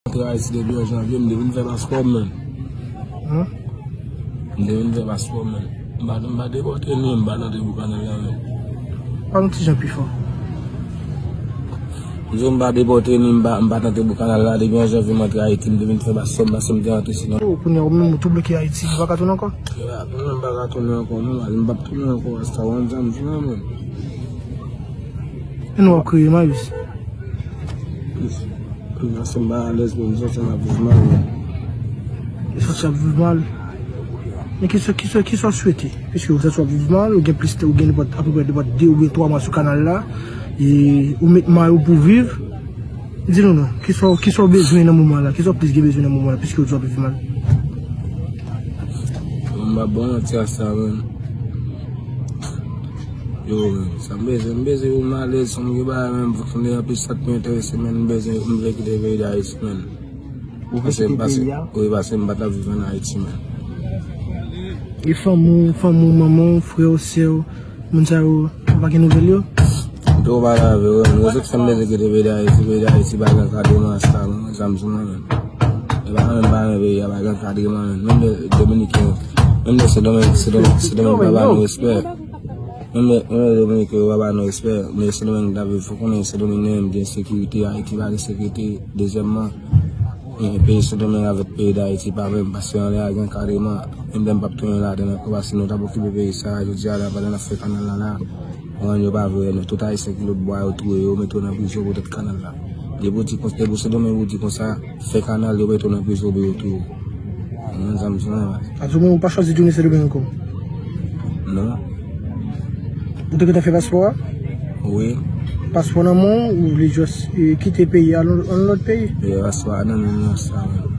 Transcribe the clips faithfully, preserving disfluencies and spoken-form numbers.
Antre Ayiti depi an janvye, m te vin fè paspò m, menm. Hum? M te vin fè paspò m, menm. M pa, m pa depòte, non, m pa nan tribou kanal la, menm. Pale yon ti jan pi fò. M di w m pa depòte, ni m pa, m pa nan tribou kanal la. Depi an janvye, m antre Ayiti, m te vin fè paspò m, paske m te antre sinon. Oh, kounye a, ou menm, ou tou bloke Ayiti, ou pa ka tounen ankò? Ya, mwen menm m pa ka tounen ankò, non, m p ap tounen ankò, rasta, w konn sa m di w la, menm. E nou ap kriye, Marius. Paske m pa alèz, menm, m santi m ap viv mal, menm. Ou santi w ap viv mal? Men kisa, kisa, kisa w swete? Piske ou santi w ap viv mal, ou gen plis, ou gen nenpòt, apeprè nenpòt de oubyen twa mwa sou kanal la, e ou met may ou pou viv. Di nou non, kisa, kisa w bezwen nan moman la? Kisa w plis gen bezwen nan moman la, piske ou di w ap viv mal? Mwen m ap ba w manti, rasta, menm. Yo, menm, sa m bezwen, m bezwen pou m alèz, sa m gen bagay menm, fòk m gen anpil sa k enterese, menm, m bezwen, m vle kite peyi Dayiti, menm. Ou vle kite peyi a? Wi, paske m pa t ap viv ann Ayiti, menm. E fanmi w, fanmi w, manman w, frè w, sè w, moun sa yo, ou pa gen nouvèl yo? M twò pale avè yo, menm. Rezon k fè m bezwen kite peyi Dayiti, peyi Dayiti pa gen ankadreman, rasta, menm, sa m di w la, menm. E pa menm pa renmen peyi a, pa gen ankadreman, menm. Menm de Dominiken yo, menm de Sendomeng, Sendomeng, Sendomeng pa ba nou respè. Menm de, menm de Dominiken yo pa ba nou respè. Men Sendomeng ta viv, fò konnen Sendomeng li menm gen sekirite, Ayiti pa gen sekirite. Dezyèmman, e, peyi Sendomeng avèk peyi Dayiti pa menm, paske anlè a gen ankadreman. Menm lè m p ap tounen ladan l ankò, paske nou t ap okipe peyi sa a, jodi a la, pandan n ap fè kanal la la, konprann, yo pa vle nou. Tout Ayisyen ki lòtbò a, yo touye yo, mete yo nan prizon poutèt kanal la. Depi w di konsa, depi w Sendomeng ou di konsa, fè kanal, yo mete w nan prizon oubyen yo touye w. Konprann sa m di w la? A tou moman, ou pa chwazi tounen Sendomeng ankò? Non. Ou te gentan fè paspò a? Wi. Paspò nan men w, ou vle just, e, kite peyi a, al nan lòt peyi? Wi, paspò a nan men m nan sa menm.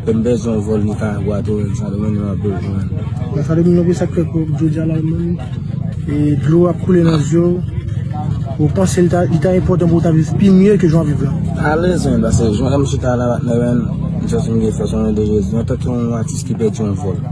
Lè m bezwen yon vòl Nikaragwa tou, Sendomeng m ap bezwen. Nan Sendomeng nan, sa k fè pou jodi a la menm, e, dlo ap koule nan zye w. Ou panse li ta, li ta enpòtan pou w ta viv pi mye ke jan w ap viv la? Alèz, menm, paske jan m chita la, patnè, menm, m santi m gen fòs, o non de Jezi. Antanke yon atis ki pèdi yon vòl,